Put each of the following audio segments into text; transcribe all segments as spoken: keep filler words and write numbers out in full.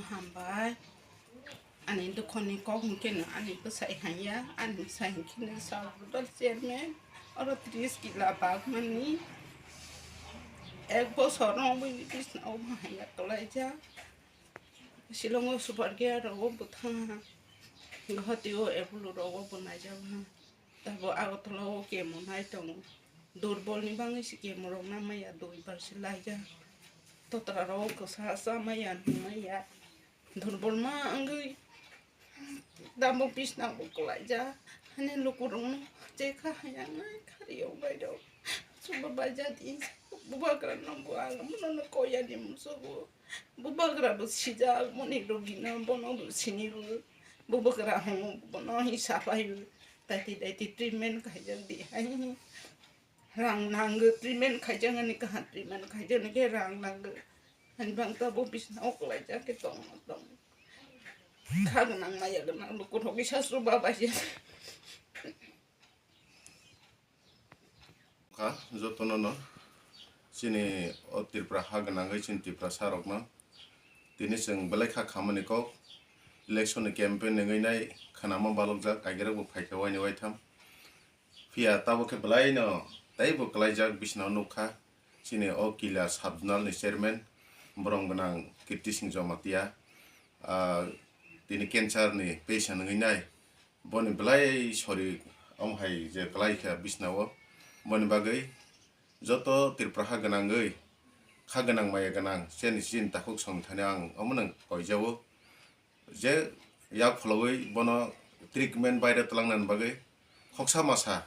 Hambai. Ani dukhoni kok hwnkhe no ani bwsai hanya, ani bwsai hwnkhe no sal budal chairman. Oro tris kila bagmani ek bosor no bini bisna o hanya kwlaijak. Shillong o super care rogo bo thangha, Guwahati o Apollo rogo bo naijak ha. Tabo Agartala o chemo nai tongo. Durbol ni bagwi se chemo rok na maya, dui bar se laijak. Totra rok kwsa cha maya, nung maya. Durbol ma wngwi tamo bisna bo kwlaijak. Hani lukurokno chekha hayang nai khari o bai rok. Chuba baijak di bubagra no bo ang mono no koya di musugo. Bubagra bo sijak moni rogino bono bo sini bo. Bubagra hwngo bono hi sapai bo. Daiti daiti treatment khaijak di hai. Rang nango treatment khaijak ani kaha treatment khaijak ni khe rang nango. Hani bang tabo bisna o kwlaijak khe tong tong. Kha gwnang maya gwnang lukurok kisa chuba baijak. Kha jotono no chini o Tripura ha gwnangwi chini Tiprasa rokno tini chwng belai kha khamani kok election ni campaign wngwi nai khwnama balokjak, agirok bo phaikha waini waitham. Phiya tabuk khe belai no teibo kwlaijak bisna o nukha chini o Kila sub zonal ni chairman borong gwnang Kirti Singh Jamatia, ah, tini cancer ni patient wngwi nai. Boni belai sori omo hai je kwlai kha bisna o. Boni bagwi joto Tripura ha gwnangwi, kha gwnang maya gwnang, chini chini takhuk song thani ang omono koijao. Je yak phologwi bono treatment baire twlangnani bagwi khoksa masa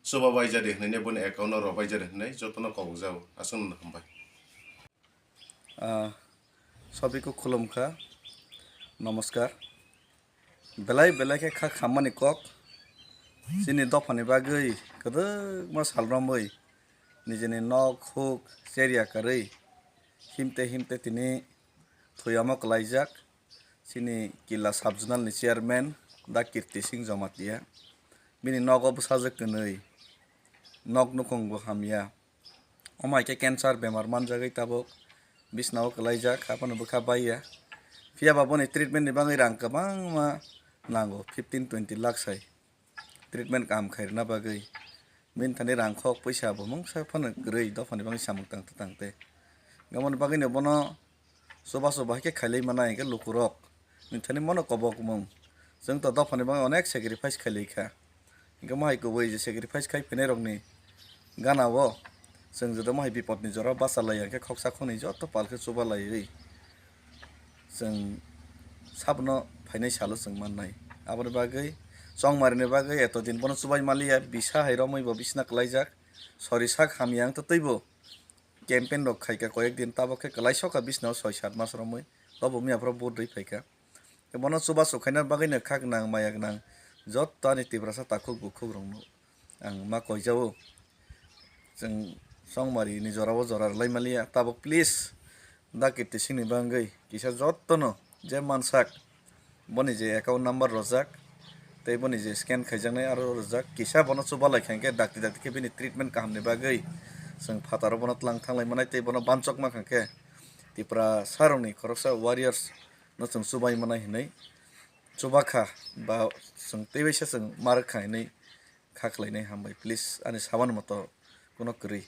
chuba baijadi hwnwi boni account o rw baijadi hwnwi jotono kobokjao. Aswkno hambai. Ah, sobiko khulumkha, namaskar. Belai belai khe kha khammani kok. Chini dophani bagwi kwdwkma sal romwi nijini nok huk cherya kwrwi himte himte tini thwiyamo kwlaijak. Chini Kila sub zonal ni chairman da Kirti Singh Jamatia. Bini nogo bwsajwk kwnwi, nok nukhung bo hamya. Omo hai khe cancer bemar manjagwi tabuk bisnao kwlaijak, haphano bwkha baiya. Phiyaba boni treatment ni bagwi rang kwbangma nango, fifteen twenty lakh sai treatment kaham khairwna bagwi. Bini thani rang khok puisa bo mungsa phano kwrwi, dophani bagwi samung tangte tangte. Aboni bagwino bono chuba chuba hai khe khailai manai hwnkhe lukurok nini thani mono kobokmung. Chwng to dophani bagwi onek sacrifice khailai kha. Hwnkhe mohai kubui je sacrifice khai phinai rokni gana o chwng joto mohai bipodni jora bachalai ya khe khoksa khonwi joto pal khe chuba laiwi chwng sabono phainai salo chwng mannai. Aboni bagwi chongmarini bagwi eto din bono chubai maliya, bisa hai romwi bo bisna kwlaijak, sori sak hamya wng twi bo campaign rok khaika koyek din, tabok khe kwlai sokha bisnao soi sat mas romwi, tobo miya phoro vote rwi phaikha. Tei bono chubachu khaina bagwino kha gwnang maya gwnang joto ani Tiprasa takhuk bukhuk rokno ang ma koijao. Chwng chongmari ni jora o jora rwlai maliya, tabok please da Kirti Singh ni bagwi kisa jotono je mansak boni je account number rwjak, tei boni je scan khaijaknai aro rwjak, kisa bono chuba lai kha hwnkhe dakti dakti khe bini treatment kahamni bagwi chwng phataro bono twlang thanglai manai tei bono bansok ma kha hwnkhe Tiprasa rokni khoroksa warriors no chwng chubai manai hinwi chuba kha ba chwng tei waisa chwng ma rwkha hinwi kha khlainai hambai, please ani saban moto kuno kwrwi.